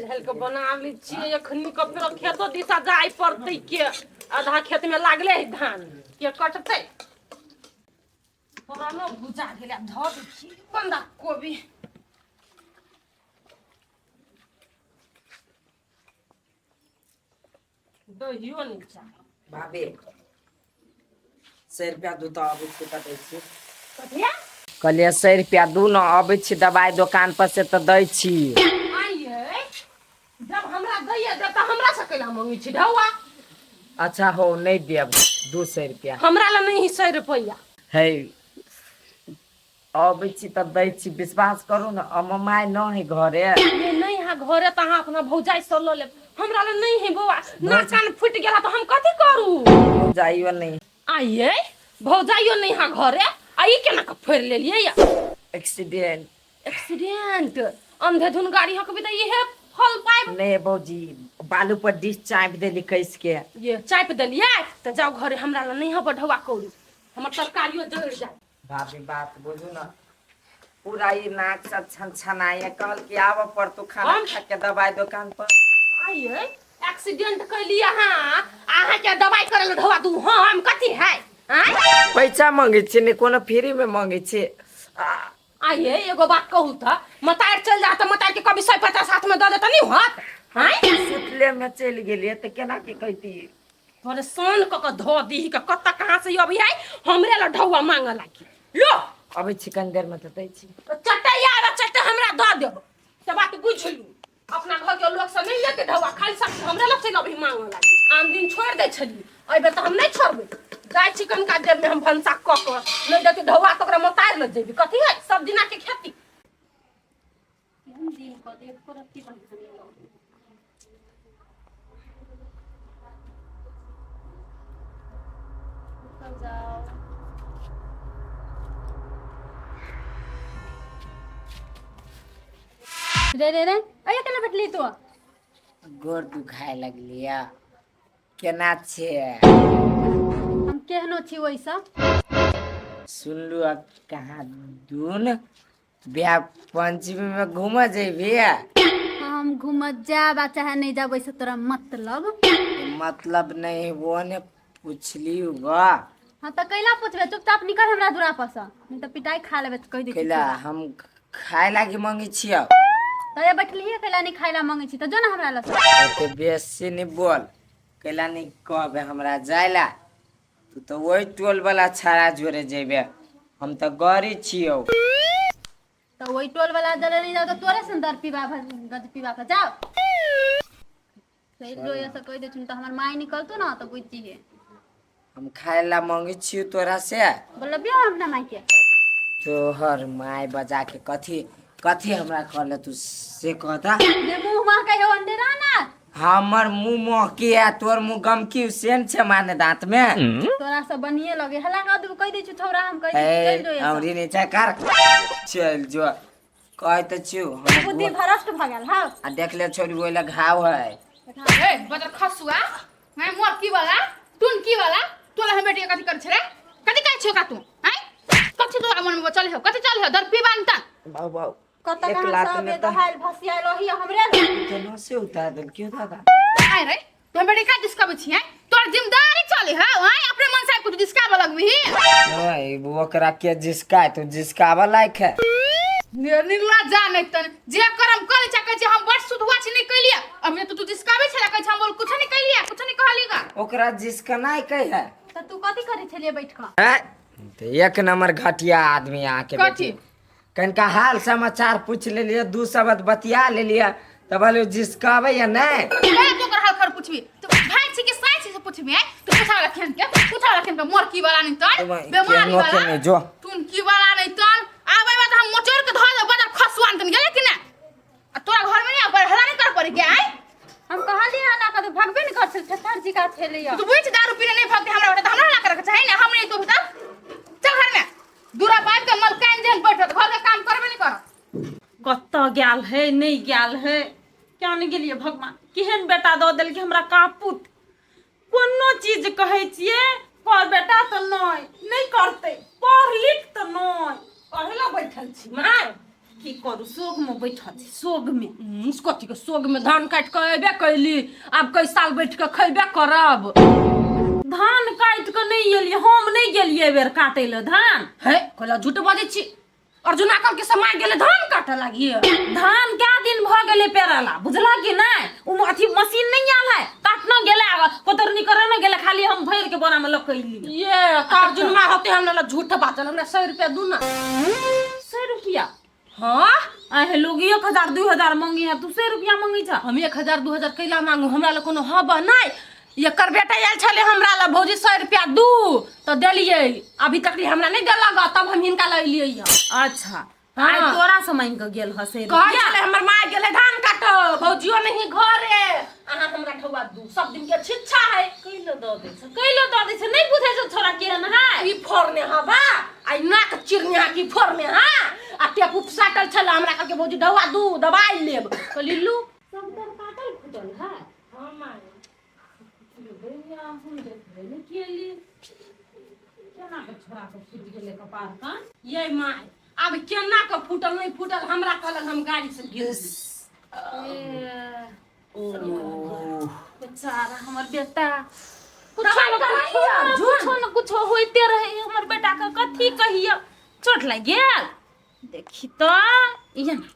दालि झालि के बना लै छियै। एखनी के फेरो खेतो दिशा जाय पड़तै के, आधा खेत में लागले है धान के कटतै। पुरानो भुजा गेलै, आब धऽ दै छियै बन्धा कोबी। दहियो नहि चाही। भाभी, 100 रुपया दू तऽ अबै छी तऽ दै छी। कथिया? कहलियै 100 रुपया दू ने, अबै छी दबाइ दोकान पर से तऽ दै छी। आइये जब हमरा दैये दे तऽ हमरा से कैला मंगै छी ढौआ? अच्छा हो, नहि देब 200 रुपया। हमरा लए नहीं 100 रुपैआ। है, अबै छी तऽ दै छी, विश्वास करू ने। हमर माय न है घरे। ये नहीं है घरे तऽ अहाँ अपना भौजाइ से लऽ लेब, हमरा लए नहीं है बौआ। नाक कान फूटि गेला तऽ हम कथी करू? जाइयो नहीं। आइये भौजाइयो नहीं है घरे, आ ई केना कऽ फोड़ि लेलियै या? एक्सीडेंट। एक्सीडेंट? अंधेधुन गाड़ी हकबी तऽ इहे फल पाइब। नहीं भौजी, बालू पर डिश चापि देली कस के। ये चापि देलियै तऽ जाउ घरे, हमरा लए नहीं है बढ़ौआ कौड़ी, हमर तरकारियो जरि जाय। भाभी, बात बुझू न, पूरा ई नाक सब छन छनाइए। कहल कि आबऽ पड़तौ खाना खा के दवाई दोकान पर। आइए एक्सीडेंट कैली अहाँ, अहाँके दवाई करे लए ढौआ दू हम कथी है? आँय? पैसा मंगे छी ने, कोनो फ्री में मंगे छी? आइए एगो बात कहू तऽ, मतार चल जा तऽ मतार के कभी 150 हाथ में दऽ देता नहीं होत? आँय? सुतले में चलि गेलियै तऽ केना के कहती? परेशान कऽ कऽ धऽ दीही के, कतऽ कहाँ से अभी है हमरे लए ढौआ मांगऽ लागी। लो। अबै छी कनि देर में तऽ दै छी। चटैया आबे चटे हमरा दऽ देब से बात बुझलू। अपना घर के लोग से नहीं लेते ढौआ, खाली सब हमरे लग चलि अभी मांगऽ लागी। आन दिन छोड़ि दै छलियै, एहि बेर तऽ हम नहि छोड़बै। जाइ छी कनिका देर में हम भनसा कऽ कऽ, नहि देती ढौआ तऽ ओकरा मतारि लऽ जेबी। कथी है सब दिना के खेती? दिन कऽ देख रत्ती बढ़िआँ। जाओ। रे रे रे, अरे केना बैठली तू? गोर दुखाय लगलिया। केना छे? हम केहनो छी वैसा। सुनलू अब कहाँ दून बियाह पंचमी में घूमऽ जेबी? हम घूमत जाब आ चाहे नहीं जाब, वैसे तोरा मतलब? मतलब नहीं, वो ने पूछली गा। हाँ तऽ कैला पूछबे? चुपचाप निकल हमरा दूरा पर से, नहीं तऽ पिटाई खा लेबे, तऽ कहि दै छी। कैला? हम खाय लागी मंगे छियौ। तऽ ये बैठलियै कैला नहीं खाय ला मांगे छी? तऽ जो ना हमरा लग। ओते बेसी नहीं बोल। कैला नहीं कहबे हमरा जाय ला? तू तऽ ओहि टोल वाला छाड़ा जोरे जेबे, हम तऽ गरीब छियौ। तऽ ओहि टोल वाला जरे नहीं जाओ तऽ तोरे से दर पीबा गज पीबा के जाओ। चलि जो ये से कहि दै छी, तऽ हमर माय निकलतो ना तऽ बुझि जइहे। हम खाय ला मंगे छियौ तोरा से। बोलबियो अपना माय के। तोहर माय बजा के कथी कथी हमरा कहले तू से कहता। जे मुँह महकै हो अंडेरा ना। हमर मुंह महकी आ तोर मुंह गमकी सेम छै, माने दांत में। तोरा से बढ़िए लगे हला का दू। कहि दै छी छौड़ा, हम कहि दै छी, ए चलि जो एतऽ। अमरी नीचा कर, चल जो, कह तऽ छियौ हमर। बुद्धि भ्रष्ट भऽ गेल हौ। आ देख ले छोरी, ओहि लए घाव है। ए बदर खसुआ, मैं मोरकी वाला टुनकी वाला, तोला हम बेटी कथी कर छे रे? कथी कहै छौ का तू? हैं, कथी तोरा मन में चल हो? कथी चल हो दर पीबान तन? बाऊ बाऊ। कतऽ एक कहाँ लात सब में तऽ दोहाइल भसियाइल ओही हमरे लग। केना से उतार देल क्यों दादा? आय रे, तो हम बेटी का डिस्काबै छी? हैं, तोर जिम्मेदारी चले है? आय अपने मन से कुछ डिस्काबे लगबी? नहीं, ओकरा के जिसका है तो जिसकाबा लायक है। निर्ला जा नहीं तन जे करम कर चाहे छै, हम बड़ सुधुआ छी, नहीं कैलिए। अभी तो तू जिसकाबे छला, कहै छै हम बोल कुछ नहीं कैलिए, कुछ नहीं कहलीगा। ओकरा जिसका नहीं कह है। तऽ तू कथी करै छलियै बैठ कऽ? हैं? तऽ एक नंबर घटिया आदमी अहाँके। कथी? बेटी कनिका हाल समाचार पूछ लेलियै, दू शब्द बतिया लेलियै तऽ बोलियौ जिसकाबै या नहि। ए तू ओकर हाल खबर पूछबी तो भाई छी के साई छी से पूछबी? हैं, तू पूछा रखन के, पूछा रखन के, मोरकी वाला नहीं तन, बेमारी केनो वाला के नहीं जो। टुनकी वाला नहीं तन आबै बात हम मोचोर के धऽ दे बदर खसुआन तन गेले कि ना? आ तोरा घर में नहीं आबै, हला नहीं कर पड़े के आय। हम कहलियै हला कऽ तऽ भगबे ने कर छल, थेथर जी का छलैया। तू बुझ, दारू पीने नहीं भगते हमरा ओटा, तऽ हमरा हला करे के चाही ना। हम नहीं तो भीतर चल घर में दूरा बाब के मलकाइन जेहन बैठत, घर के काम करबे नहीं कर। कतऽ गेल है, नहि गेल है, क्या नहि गेलियै? भगवान केहन बेटा दऽ देलकै हमरा कापुत। कोनो चीज कहै छियै कर बेटा तऽ नहि, नहि करतै। पढ़ लिख तऽ नहि, कहै लए बैठल छी माय। की करू सोग में बैठल छी सोग में। कथी के सोग में? धान काटि कऽ अयबे कैली, आब कई साल बैठ कऽ खैबे करब। धान काटि कऽ नहि एलियै हम, नहि गेलियै एहि बेर काटै लए धान। हे, कहला झूठ बजै छी? अर्जुना कहलकै से माय गेलै धान काटऽ लागिए। धान कै दिन भऽ गेलै पेरला, बुझला कि नहि? ओ अथी मशीन नहि आयल है, काटना गेलै, कोतरनी करे ने गेलै, खाली हम भरि के बोरा में लऽ के एलियै। ये तऽ अर्जुनमा होते हमरा लग झूठ बाजल। हमरा 100 रुपया दू ना। 100 रुपया? हाँ। आहे लोग 1000 2000 मंगी है, तू 100 रुपया मंगी छ? हम 1000 2000 कैला मांगू? हमरा लग कोनो हब नहि। एकर बेटा आयल छलै हमरा लग, भौजी 100 रुपया दू, तऽ देलियै। अभी तक हमरा नहि देलक, तब हम हिनका लग एलियै हँ। अच्छा। हाँ। आइ तोरा से मांगि के गेल ह 100 कहै रुपया? छलै हमर माय गेलै धान काटऽ, भौजियो नहीं घरे, अहाँ हमरा ठौआ दू। सब दिन के छिच्छा है। कैलो दऽ दै छै, कैलो दऽ दै छै? नहि बुझै छौ छोरा केहन है। ई फोड़ने हवा आ ई नाक चिरने हा की फोड़ने हा आ टेप उप साटल छलै। हमरा कहलकै भौजी ढौआ दू, दवाई लेब। कहली लू। सब तर काटल खुटल है? हाँ माय। भैया, हम देखबे नहि केली, केना के छोरा के फूटि गेलै कपार कान? ये my, आब केना के फूटल नहि फूटल, हमरा कहलक हम गाड़ी से गिर। बेचारा हमर बेटा। दवाई कराइए, कुछो न कुछो होइते रहे हमर बेटा के। कथी कहियो, चोट लागि गेल? देखी तऽ इहे ने।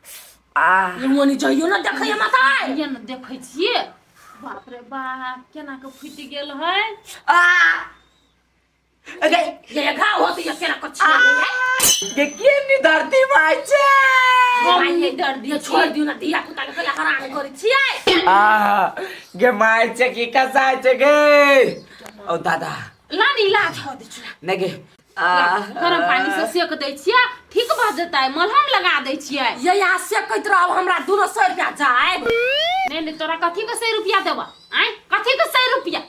आ ये मोनी जइयो ना देखैया माता। इहे ने देखै छियै। बाप रे बाप, केना के फूटि गेल है। आ अरे। ये घाव होती है केना कछि। गे के नि धरती माय छै। हम नहि दर्द। ये छोड़ दियो ना, धिया पुता के कला हरान करै छियै। आ गे my छै की कसाय छै गे? ओ दादा। ला ने इलाज हो दै छियै। नहि गे, आ गरम पानी से सेक दै छियै, ठीक भऽ जेतै। मलहम लगा दै छियै। ये यहाँ से कहैत रहब हमरा दुनो 100 रुपया जाय। नहि नहि, तोरा कथी के 100 रुपया देबऽ? आँय, कथी के 100 रुपया?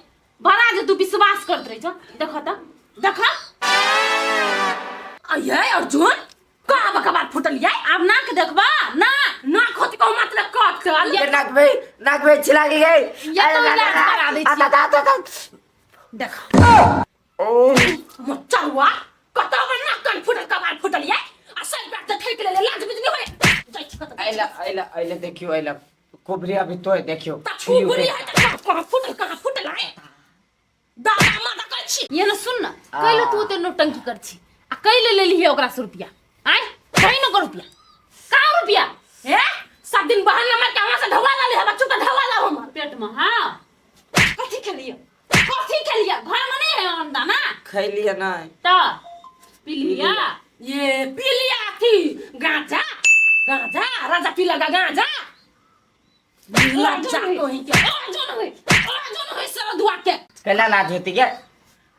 बड़ा जे तू विश्वास करत रही छ। देख त, देख। ये अर्जुन, कहाँ बकबार फुटल ये? आब नाक देखबा नाक। नाक होती को मतलब कट के। गे नाक में, नाक में छिला गई। ये तो इलाज करा दै छियै। दादा। देख। ओ मचरुआ कतौ नाक कान फुटल, कबार फुटल ये आ 100 रुपया तऽ ठकि लेले। लाज बिजली होय जाइ छी कतौ। अइला अइला अइला, देखियो, अइला कोबरी अभी तो देखियो। तऽ छुबरी है तऽ कहाँ फुटल, कहाँ फुटल है? दादा माता कहै छी। ये न सुन न, कैले तू ओते नौटंकी कर छी आ कैले लेलिहे ओकरा से रुपया? आँय, कहीं न रुपया, कहाँ रुपया? हे, सब दिन बहाना मार के हमरा से ढवा ला ले। बच्चू के ढवा ला हमर पेट में। हाँ, कथी खेलिए, कथी खेलिए? घर में नहीं है अन्नदाना? खैलिए नहीं। त पी लिया? ये पी लिया अथी गांजा, गांजा राजा पी लगा गांजा। लज्जा कहीं के अर्जुन होय, अर्जुन होय सर दुआ के। कैला लाज होती गे?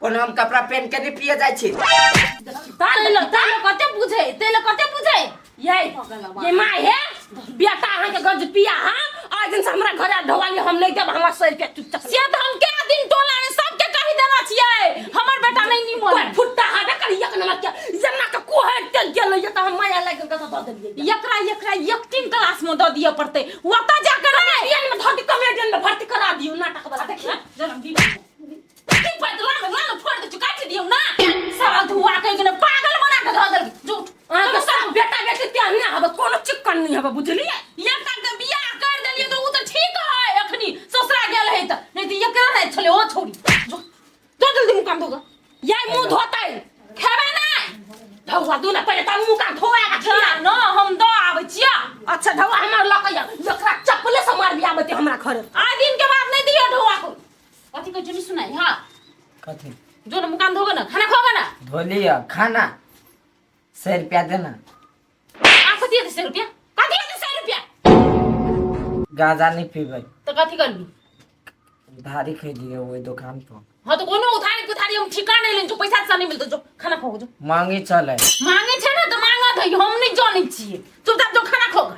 कोनो हम कपड़ा पहन के नहीं पिए जाइ छी। तैले तैले कते बुझे, तैले कते बुझे। ये my हे, बेटा अहाँ के गंज पिया। हाँ, आज दिन से हमरा घर ढोवाली हम नहीं देब। हमरा 100 रुपया चुपचाप। से तऽ हम कै दिन टोला में सबके कहि देना छियै, हमर बेटा नहि निमन। कोई फुट्टा हाबे कर एक नंबर के जना के कोहर के गेल ये तऽ हम माया लागि गेल तऽ दऽ देलियै। एकरा एकरा एक्टिंग क्लास में दऽ दिअ पड़तै, ओतऽ जाकर कॉमेडियन में धऽ दी, कॉमेडियन में भर्ती करा दियौ नाटक वाला। देखिए जन्म दी की पैदला में लाल फोड़ दे, काटि दियौ ना सारा धुआ के गेलै, पागल बना के धऽ देलकै झूठ। अहाँके सब बेटा बेटी तेहने हबे, कोनो चिक्कन नहीं हबे, बुझलियै? एकटा के बियाह कर देलियै तऽ ओ तऽ ठीक है, अखनी ससुरा गेल है तऽ, नहि तऽ एकरा नहि छलै ओ छोड़ी। जो जो जल्दी मुँह कान धोगा। ये मुंह धोतै? खेबै नहि। धौआ दू ना पहिले तऽ मुंह कान धोआ के खिया। न हम दऽ आबै छियै। अच्छा, धौआ हमर लऽ के एकरा चप्पले से मारबी आबे हमरा घरे। आइ दिन के बाद नहि दियौ ढौआ को। कथी कहै छै सुनाइ? हाँ। कथी? जो ना मुँह कान धोगा ना, खाना खोगा ना। धोलिए खाना, 100 रुपया देना। आ कथी हेतै 100 रुपया? कथी हेतै 100 रुपया? गांजा नहीं पीबै। तऽ कथी करबी? उधारी खरीदिए वही दुकान पर। हाँ, तो कोनो उधारी पुधारी हम ठिका नहीं लेन, जो पैसा से नहीं मिलतो। जो खाना खाओ, जो। मांगी चले। मांगे छै ना तऽ मांगत है, हम नहीं जानै छियै। चुपचाप जो खाना खोगा।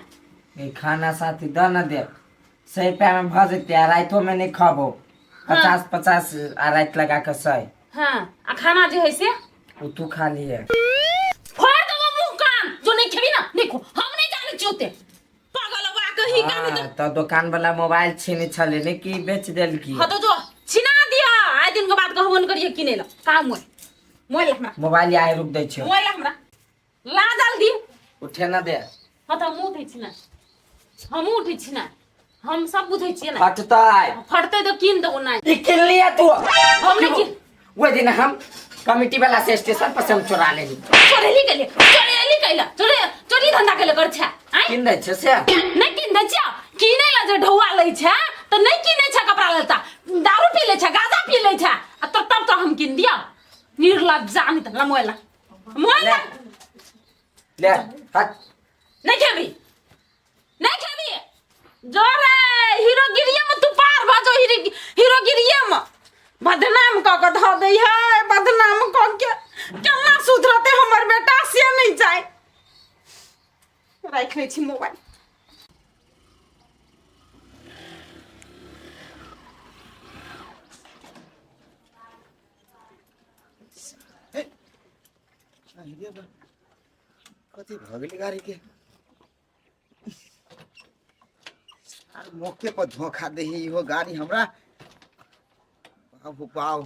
ये खाना साथी दऽ न दे, 100 रुपया में भऽ जेतै। आ रातिो में नहीं खबो, 50 50 आ राति लगा के 100। हाँ, आ खाना जे है से ओ तू खा लिए। फोड़ देबो मुंह कान, जो नहीं खेबी ना नहीं खो। हम नहीं जानै छियै ओते पागल बा कहीं का नहीं। हाँ, तऽ दुकान वाला मोबाइल छीने छले ने कि बेच देलकी? हाँ, तो जो छिना दिया, आइ दिन के बाद कहबो न करिए किने ला। कहाँ मोबाइल? मोबाइल हमरा। मोबाइल आइ रुक दै छियौ। मोबाइल हमरा ला जल्दी। उठे ना दे। हाँ तऽ हमहूँ उठै छी ने, हमहूँ उठै छी ने, हम सब बुझै छियै ने। फटतै। फटतै तऽ कीन देबो नहि। ई किन लिया तू? हम नहि कीन। ओहि दिन हम कमिटी वाला से स्टेशन पर से हम चोरा लेली। चोरेली कैले, चोरेली कैला, चोरे चोरी धंधा कैले कर छै आँय? किन दै छै से? नहि कीन दै छियै। कीनै ला जे ढौआ लै छै तऽ नहि कीनै छै कपड़ा लत्ता, दारू पी लै छै, गांजा पी लै छै, आ तब तब तो हम कीन दिया। निर्लज्जा नहीं तऽ मोबाइल ला, मोबाइल ला। ले हट। नहीं खेबी, नहीं खेबी। जो रे हीरोगिरिये में तू पार भ जो, हीरोगिरिये में बदनाम क के धऽ दै है, बदनाम क के केना सुधरते हमर बेटा से नहीं जाए। राखि लै छी मोबाइल। कथी भऽ गेलै गाड़ीके? आर मौके पर धोखा दही इहो गाड़ी हमरा। बाबू बाबू,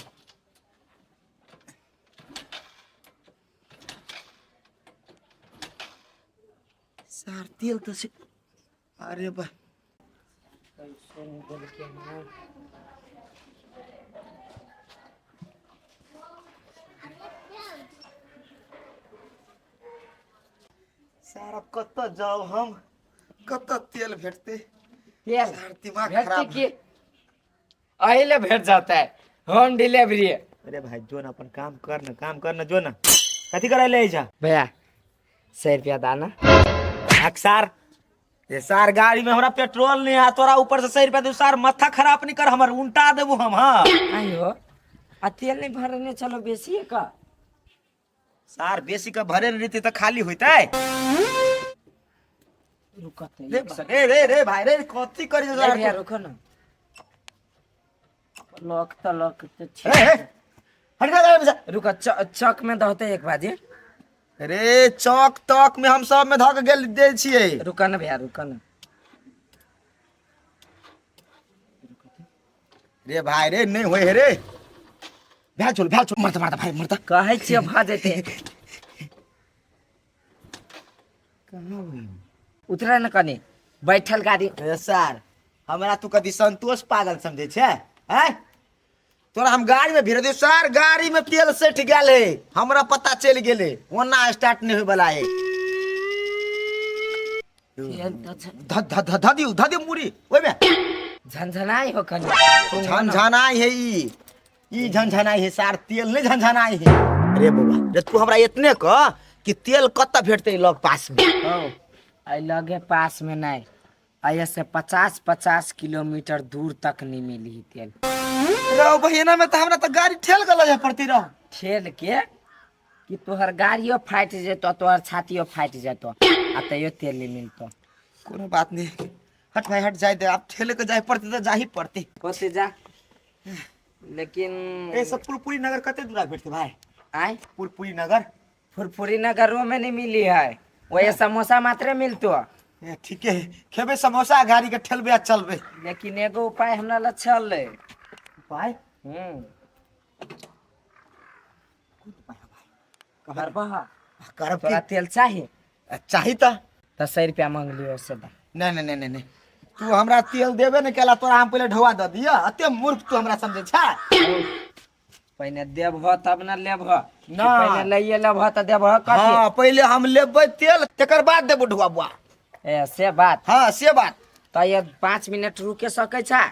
सार तेल तऽ छै। अरे बा, सार अब कतऽ जाउ हम? कतऽ तेल भेटतै? तेल सार दिमाग भेटतै खराब। की, अही ले भेट जाता है होम डिलीवरी। अरे भाई, जो ना अपन काम कर ना, काम कर ना, जो ना। कथी करै ले जा? भैया, 100 रुपया दाना। सार ये सार गाड़ी में हमरा पेट्रोल नहीं है, तोरा ऊपर से 100 रुपया दे। सार माथा खराब नहीं कर हमर, उल्टा देबो हम। हाँ। आइयो, आ तेल नहीं भरने चलो बेसी है का? सार बेसी का भरे नहीं रहते तो खाली होइतै। रुकत रे रे रे रे भाई रे, कथी करी रे सार? भैया, रुको ना। लॉक तो लॉक तो ए, ए, हट जा गाड़ी में से। रुको, चौक में दहते एक बाजी। रे चौक तक में हम सब में धक गेल दे छियै। रुको ना भैया, रुको ना। रे भाई रे, नहीं होय है रे। भै चल, भै चल, मरता मरता भाई मरता। कहै छियै भऽ जेतै। उतरे न कनी बैठल गाड़ी। रे सर, हमरा तू कदी संतोष पागल समझे छे? हैं तोरा हम गाड़ी में भिड़ दे। सर गाड़ी में तेल सटि गेल है, हमरा पता चलि गेलै, ओना स्टार्ट नहीं होय वाला है। तेल तऽ ध ध ध ध दियौ, ध दियौ मुरी ओहिमे। झनझनाइ हो कनी। झनझनाइ है ई, ई झनझनाइ है सार, तेल नहीं झनझनाइ है। रे बौआ रे, तू हमरा एतने कह कि तेल कतऽ भेटतै लग पास में? हौ, एहि लगे पास में नहीं, एहि से 50-50 किलोमीटर दूर तक नहीं मिली तेल। रौ बहिना में तऽ हमरा तऽ गाड़ी ठेल के लऽ जाय पड़तै रौ। ठेल के कि तोहर गाड़ियो फाटि जेतो, तोहर छातियो फाटि जेतो, आ तैयो तेल नहीं मिलतो। कोनो बात नहीं, हट भाई हट, जाय दे। आब ठेल के जाय पड़तै तऽ जाही पड़तै। होते जा, लेकिन ए सब पुरपुरी नगर कते दूरा भेटतै भाई? आय? पुरपुरी नगर। फुरफुरी नगरों में नहीं मिली है, वही समोसा मात्र मिलतो। ए, ठीके है, खेबै समोसा, गाड़ी के ठेलबै आ चलबै। लेकिन एगो उपाय हमरा लग छलै। उपाय? करबह? करब। तोरा की? तेल चाही? चाही तऽ। तऽ 100 रुपया मांगलियो से दा। नहीं नहीं नहीं नहीं, तू हमरा तेल देबे ने केला, तोरा हम पहिले ढौआ दऽ दिअ? एते मूर्ख तू हमरा समझै छै? पहिने देबह तब ने लेबह। ना। पहिने लैये लेबह तऽ देबह कथी? हाँ, पहिले हम लेबै तेल, तकर बाद देबो ढौआ बुआ। ए से बात? हाँ, से बात। तऽ ये 5 मिनट रुके सकै छै?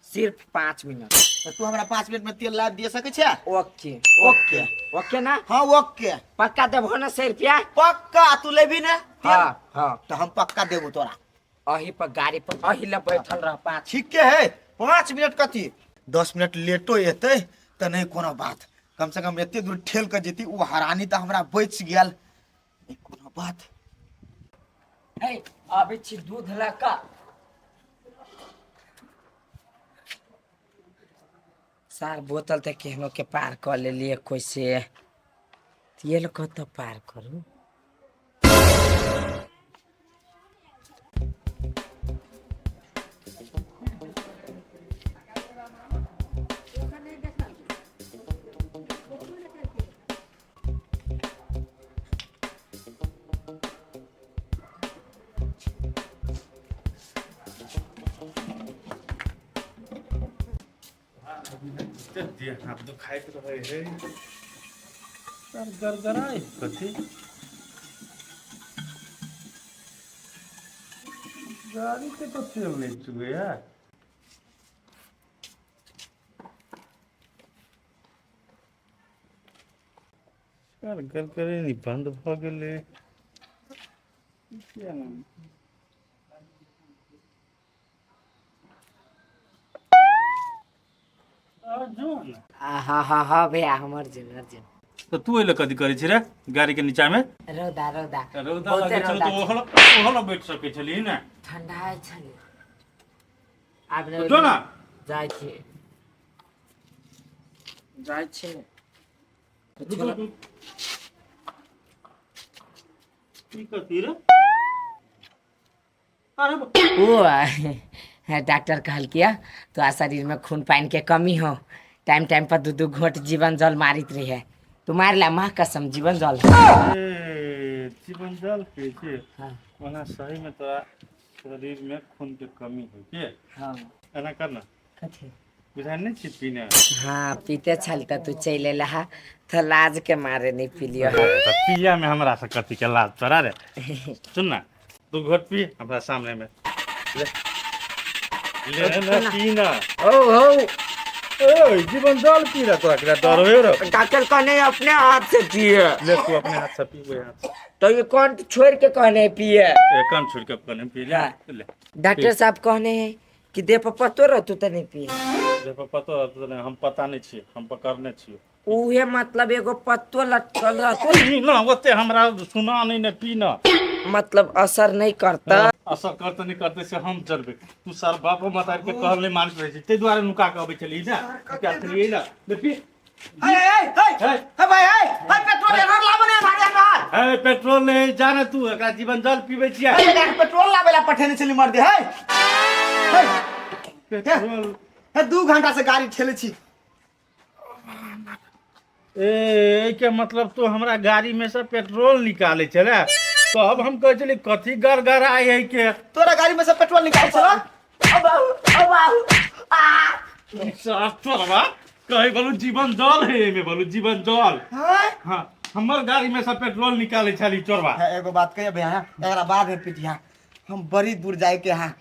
सिर्फ 5 मिनट। तऽ तू हमरा 5 मिनट में तेल ला दिए सकै छै? ओके। ओके। ओके ना? हाँ, ओके। पक्का देबहो ना 100 रुपया? पक्का। तू लेबी ने तेल? हाँ हाँ। तऽ हम पक्का देबो तोरा। अही पर गाड़ी पर अही ले बैठल रह 5। ठीके है, 5 मिनट कथी, 10 मिनट लेटो एतै तऽ नहि कोनो बात, कम से कम एते दूर ठेल के जेती ओ हरानी तऽ हमरा बचि गेल। नहि कोनो बात। हे, आबै छी दूध लऽ कऽ। सार बोतल तऽ केहनो के पार कऽ लेलियै, कैसे तेल कतऽ पार करू? एते देह हाथ दुखाइत रहै है सर गड़गड़ाइ कथी गाड़ी के तो तेल नहीं चुए सर गड़गड़े नहीं बंद भऽ गेलै किया नहि अर्जुन आ हाँ हाँ हाँ भैया हम अर्जुन अर्जुन तऽ तू एले कथी करै छी रे गाड़ी के नीचा में रौदा रौदा रौदा बहुते लगै छल रौदा तऽ ओहल ओहल बैठ सकै छली ने ठंडा छलै आब तो जो ना जाइ छी जाइ छी ने रुक रुक रुक। की कथी रे अरे ओ डॉक्टर कहलकिया तो शरीर में खून पानी के कमी हो टाइम टाइम पर दू दू घोट जीवन जल मारित रही है तू मार ला माँ कसम जीवन जल ए, जीवन जल पियै छी हाँ ओना सही में तोरा शरीर में खून के कमी होइ के हाँ एना कर ना कथी बुझाइ नहि छी पीने हाँ पीते छल त तू चलि एला हा तो लाज के मारे नहीं पीलियो हा तऽ पिया में हमरा से कथी के लाज तोरा रे सुन ना तू घोट पी हमरा सामने में ले ले ना पी ना ओ हो ए जीवन जल पी रहा तोरा केकरा डर होय रे डॉक्टर कहने अपने हाथ से पिए ले तू अपने हाथ से पी ओहि हाथ से तो ये कौन छोड़ के कहने पिए ए कम छोड़ के कने पी ले हाँ। ले डॉक्टर साहब कहने है कि देह पर पतो रहतू तो नहीं पिए देह पर पतो रहतौ तऽ नहि हम पता नहि छियै हम पकड़ने छियै उहे मतलब एगो पत्तो लटकल रहतो पी ना ओते हमरा सुना नहीं ने पी ना मतलब असर नहीं करता असर करते नहीं करते से हम चलबे तू सर बाप माता के कहल नहीं मानैत रहै छी ताहि दुआरे नुका के अबै छलियै ने नुका छलियै ने ले पी हे हे हे हे हे भाई हे हे पेट्रोल एरर लाबो ने गाड़ी अंदर हे पेट्रोल नहीं जा ने तू एकरा जीवन जल पीबै छियै हे एकरा के पेट्रोल लाबे ला पठेने छली मर्दे हे हे पेट्रोल हे 2 घंटा से गाड़ी ठेले छी ए एहिके मतलब तू हमरा गाड़ी में से पेट्रोल निकाले छले तब हम कहै छली कथी गड़गड़ाइ है के तोरा गाड़ी में से पेट्रोल निकाल छला अब अब साफ तोरबा कहै बोलू जीवन जल है एहिमे बोलू जीवन जल हैं हाँ हमर गाड़ी में से पेट्रोल निकाले छली चोरबा हे, एगो बात कहिए भैया एकरा बाद में पिटिया हम बड़ी दूर जाए के हाँ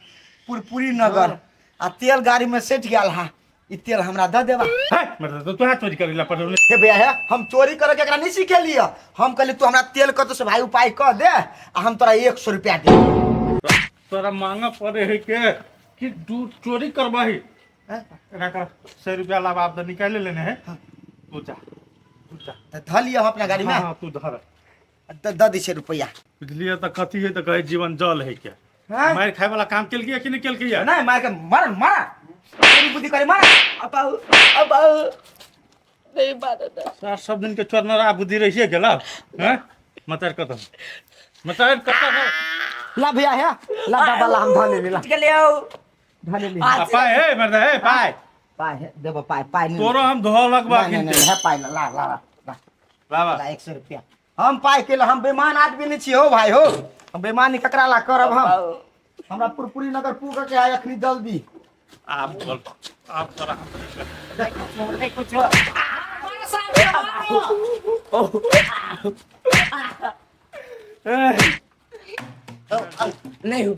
पुरपुरी नगर आ तेल गाड़ी में सटि गेल हा ई तेल हमरा दऽ देबा है मतलब तो तोरा चोरी करै ला पेट्रोल हे भैया हे हम चोरी करे के एकरा नहीं सिखेलिय हम कहली तू हमरा तेल कतौ से भाई उपाय कह दे आ हम तोरा 100 रुपया दे तोरा मांगे पड़े है के कि दू चोरी करबही हैं? एना कर 100 रुपया लाभ आप तो निकाले लेने है तू जा तू जा तऽ धऽ लिअ हम अपना गाड़ी में हाँ हाँ, तू धर दऽ दै छै रुपया बुझलियै तऽ कथी है तऽ कहै जीवन जल है के हैं? मारि खाय वाला काम केलकै कि नहि केलकै या नहीं मार के मार मार चोरी बुद्धि करे मार अब अब नहीं मारना सर सब दिन के चोरनरा बुद्धि रहिए गेल हैं मतार कत मतार कत ला भैया है ला बाबा ला हम धऽ लेली ला के ले आओ धऽ लेली आ पाय हे मर्द हे पाय पाय है देबो पाय पाय नहीं तोरो हम धोलक बा नहीं नहीं है पाय ला ला ला ला बाबा ला 100 रुपया हम पाय के ला हम बेईमान आदमी नहीं छी हो भाई हो हम बेईमानी ककरा ला करब हम हमरा पुरपुरी नगर पूग के है अखनी जल्दी आप बोल आप तोरा नहीं कुछ नहीं हो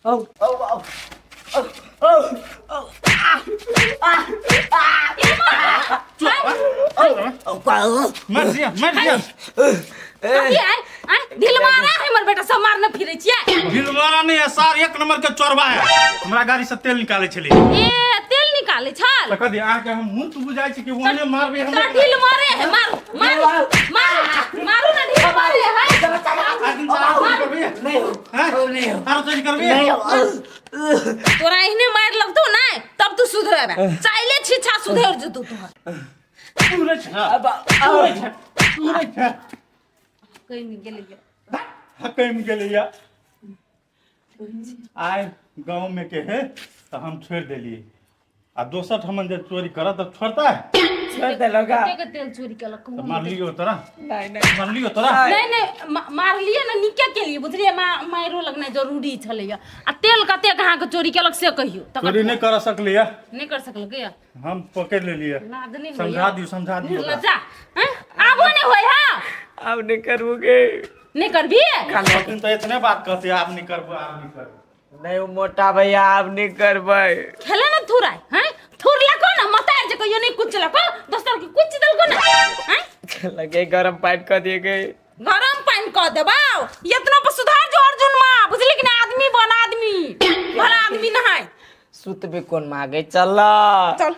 ओ ओ ओ मर दिया मर दिया कथी है आँय ढिलमारा है हमर बेटा सब मारने फिरै छियै ढिलवारा नहीं है सार एक नंबर के चोरबा है हमरा गाड़ी से तेल निकाले छली ए तेल निकाले छल तऽ कथी अहाँके हम मुँह तू बुझाइ छी कि ओहने मारबै तोरा हमरा ढिलमारे है मारू मारू मारू मारू ना ढिलमारे है आदिन सारा चोरी करबै नहीं हो हैं? नहीं हो आरो चोरी करबै नहीं हो तोरा एहने मारि लगतौ नै तब तू सुधरबे चाइले छिछा सुधर जेतौ तोहर तू नहि छ तू नहि छ तू नहि छ कहीं गेलै हकैम गेलैया आइ गाँव में के है तऽ हम छोड़ि देलियै आ दोसर ठमन जे चोरी करत तऽ छोड़ता है छोड़ देलक कते के तेल चोरी केलक तऽ मारलियो तोरा? नहीं नहीं। मारलियो तोरा? नहीं नहीं, मारलियै ने, नीके केलियै, बुझलियै? मारियो लगनाइ जरूरी छलैया। आ तेल कतेक अहाँके चोरी केलक से कहियौ तकर। चोरी नहि कर सकलियै। नहि कर सकलकै? हम पकड़ि लेलियै। लाज नहि होइया? समझा दियौ, समझा दियौ ओकरा। लजा हैं? आबो नहि होइ? हाँ। आब नहीं करबू गे। नहि करबी? तखन तऽ एतने बात कहते, आब नहि करबो, आब नहि करबो। नहीं, वो मोटा भैया, आब नहीं करबै। खेले ने थुराय हैं, थुरलको ने मतार जे कहियो नहि कुचलको, दोसर के कुच देलको ने हैं। लगे गरम पाइप कर दिए गए। गरम पानि कऽ देबौ। एतनो पर सुधार जो अर्जुन माँ, बुझली कि ना? आदमी बन, आदमी, भला आदमी नहाय। सुत भी कौन मांगे, चल। चल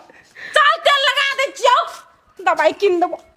चल, तेल लगा दै छियौ, दवाई कीन देबो।